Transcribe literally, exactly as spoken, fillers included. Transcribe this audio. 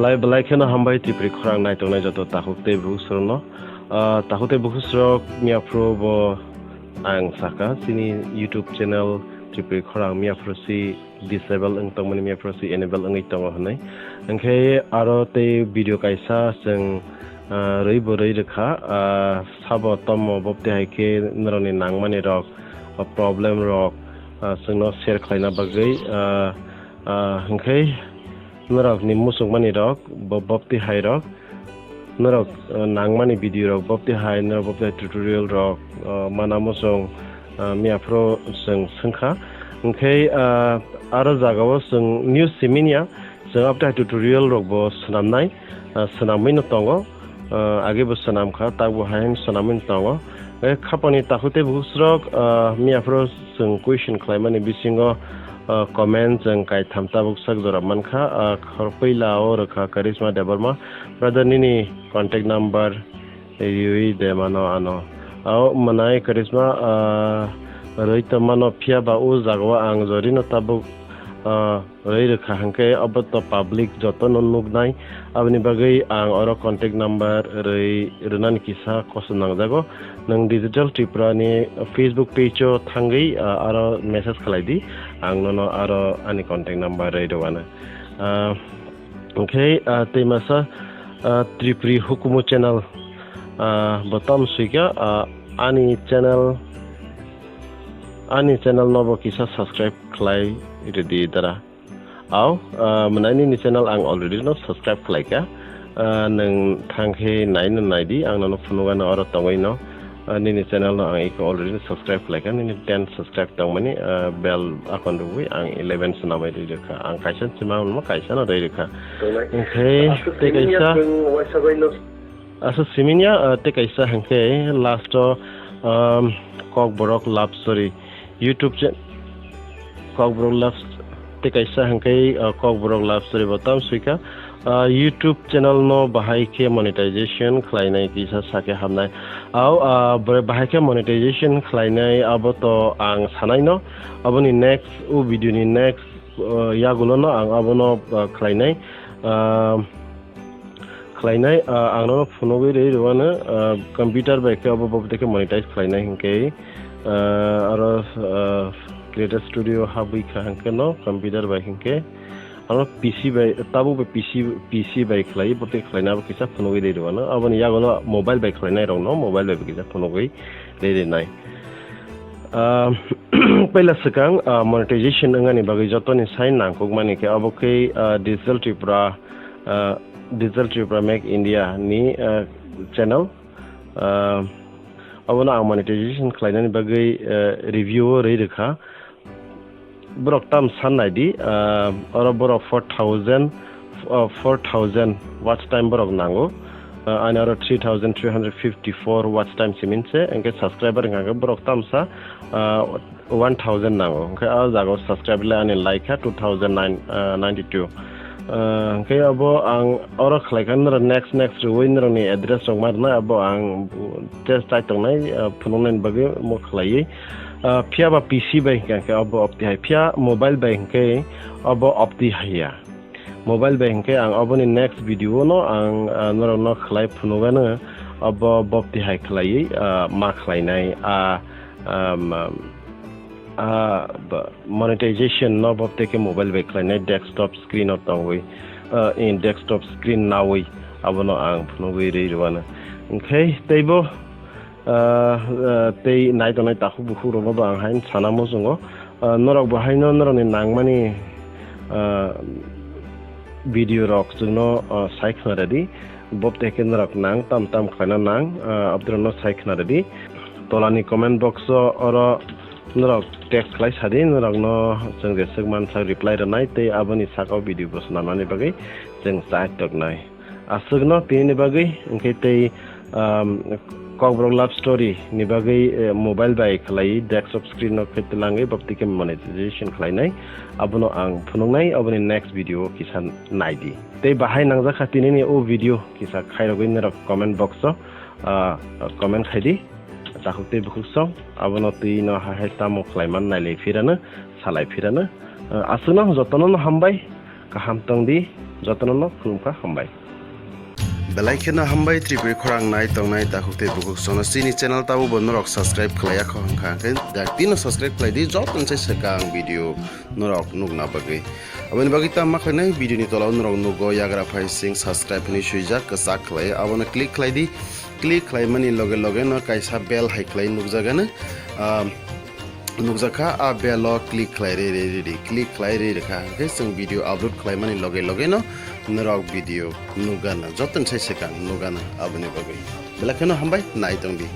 Hai belai kheno hambai Tripuri khorang naitongnai joto takhuk tei bukhuk srokno. Ah, takhuk tei bukhuk srok miyaphuru bo ang saka chini YouTube channel Tripuri khorang miyaphuru si disable wng tongmani, miyaphuru si enable wngwi tongo hwnwi. Hwnkhe aro tei video kaisa chwng, ah, rwi bo rwi rwkha, ah, sabo tomo bopti hai khe norokni nangmani rok, ah, problem rok, ah, chwngno share khlaina bagwi, ah, ah, hwnkhe norokni muchungmani rok, bo-, bopti hai rok, norok, ah, nangmani video rok, bopti hai, norok bopti hai tutorial rok, ah, mana muchung, ah, miyaphuru chwng swngkha. Hwnkhe, ah, aro jagao chwng news siminiya, chwng bopti hai tutorial rok bo swnamnai, ah, swnamwi no tongo. Ah, age bo swnam kha, tak bo hai swnamwi tongo. Eh, khapani takhuk tei bukhuk srok, ah, miyaphuru chwng question khlaimani bisingo, ah, comment chwng kaitham tabuk sak jora mankha. Ah, khor puila o rwkha Karishma Debbarma. Brother, nini contact number riwi de mano ano. Ao mwnai Karishma, ah, rwi tongmano, phiya ba o jagao ang jorino tabuk, ah, rwi rwkha hwnkhe obo to public jotono nuknai, aboni bagwi ang oro contact number rwi rwnani kisa kosom nangjago. Nwng Digital Tripura ni Facebook page o thangwi, ah, aro message khlai di, ang nono aro ani contact number rwi rwano. Ah, hwnkhe, ah, tei masa, ah, Tripuri Hukumu channel, ah, bo tam swikha, ah, ani channel, ani channel no bo kisa subscribe khlai rwdi dara. Ao, ah, mwnai nini channel ang already no subscribe khlaikha. Ah, nwng thangkhe naino naidi, ang nono phunukgano oro tongwi no. Ah, nini channel no ang iko already no subscribe khlaikha, nini ten subscribe tongmani, ah, bell akon rwgwi ang eleven swnamwi rwi rwkha. Ang kaisa sima hwnma kaisa no rwi rwkha. Hwnkhe tei kaisa. Asa siminya, ah, tei kaisa hwnkhe last o, um, Kokborok Love Story YouTube cha-, Kokborok Love, tei kaisa hwnkhe, ah, Kokborok Love Story bo tam swikha. Ah, YouTube channel no bahai khe monetization khlainai kisa sakhe hamnai. Ao, ah, bahai khe monetization khlainai abo to ang sanai no. Aboni next, o video ni next, ah, yagulo no ang abono, ah, khlainai. Ah, khlainai, ah, ang nono phunugwi rwi rwano, ah, computer bai khe obo bo tei khe monetize khlainai hwnkhe, ah, aro, ah, Creator Studio habwi kha hwnkhe no computer bai hwnkhe, aro P C bai, tabuk bai P C, P C bai khlai, bo tei khlaina abo kisa phunugwi rwi rwano, aboni yagulo mobile bai khlainai rokno mobile bai bo kisa phunugwi rwi rwnai. Ah, puila swkang, ah, monetization wngani bagwi jotoni sai nangkukmani khe abo khe, ah, Digital Tripura, ah, Digital Tripura Make India ni, ah, channel, ah, abono ang monetization khlainani bagwi, ah, review o rwi rwkha. Borok tam san naidi, ah, oro borok four thousand, ah, four thousand watch time borok nango. Ah, ani oro three thousand three hundred fifty-four watch time simin se, hwnkhe subscriber hwnkha khe borok tamsa, ah, one thousand nango. Hwnkhe a jagao subscribe le ani like kha two thousand nine, ah, ninety-two. Ah, hwnkhe abo ang oro khlai kha norok next, next rwui norokni address rok ma rwnai, abo ang test chai tongnai, ah, phunuknaini bagwi omo khlaiwi. Ah, phiya ba P C bai hwnkha khe abo opti hai, phiya mobile bai hwnkhe abo opti hai ya. Mobile bai hwnkhe ang oboni next video no ang, ah, norokno khlai phunukgano abo bopti hai khlaiwi, ah, ma khlainai, ah, ah, ma, ah, ba, monetization no bopti khe mobile bai khlainai desktop screen o tongwi, ah, in desktop screen nawi abono ang phunugwi rwi rwano. Hwnkhe teibo, ah, ah, tei nai tongnai takhuk bukhuk rokno bo ang haino sana muchungo. Ah, norok bo haino norokni nangmani, ah, video rok chwngno, ah, sai khna rwdi. Bopte khe norok nang tam tam khlaina nang, ah, abdrokno sai khna rwdi. Tolani comment box o oro norok text khlai sadi, norokno chwng jeswk mansak reply rwnai tei aboni saka o video bo swnamnani bagwi chwng chai toknai. Aswkno tinini bagwi, hwnkhe tei, um, Kokborok Love Story ni bagwi, eh, mobile bai khlai desktop screen no khe twlangwi bopti khe monetization khlainai. Abono ang phunuknai, aboni next video o kisa naidi. Tei bahai nangjakha tinini o video kisa khairogwi norok comment box o, ah, comment khaidi. Takhuk tei bukhuk song, abono twi no hai hai tamo khlaiman nailai phirano, salai phirano. Ah, aswkno jotono no hambai, kaham tongdi. Jotono no khulumkha, hambai. Belai kheno hambai Tripuri khorang nai tongnai takhuk tei bukhuk sono chini channel tabo bo norok subscribe khlaiya kho hwnkha hwnkhe daktino subscribe khlai di jotono se swkang video norok nukna bagwi. Aboni bagwi tamo ma khlainai video ni tola o norok nugo yagra phai sing subscribe hinwi swijak kwchak khlai abono click khlai di. Click khlaimani loge loge no kaisa bell hai khlai nukjagano. Ah, nukjakha, a bell o click khlai re re re di, click khlai re re kha hwnkhe chwng video upload khlaimani loge loge no norok video nukgana, jotono sai swkang nukgana. Aboni bagwi belai kheno hambai, nai tong di.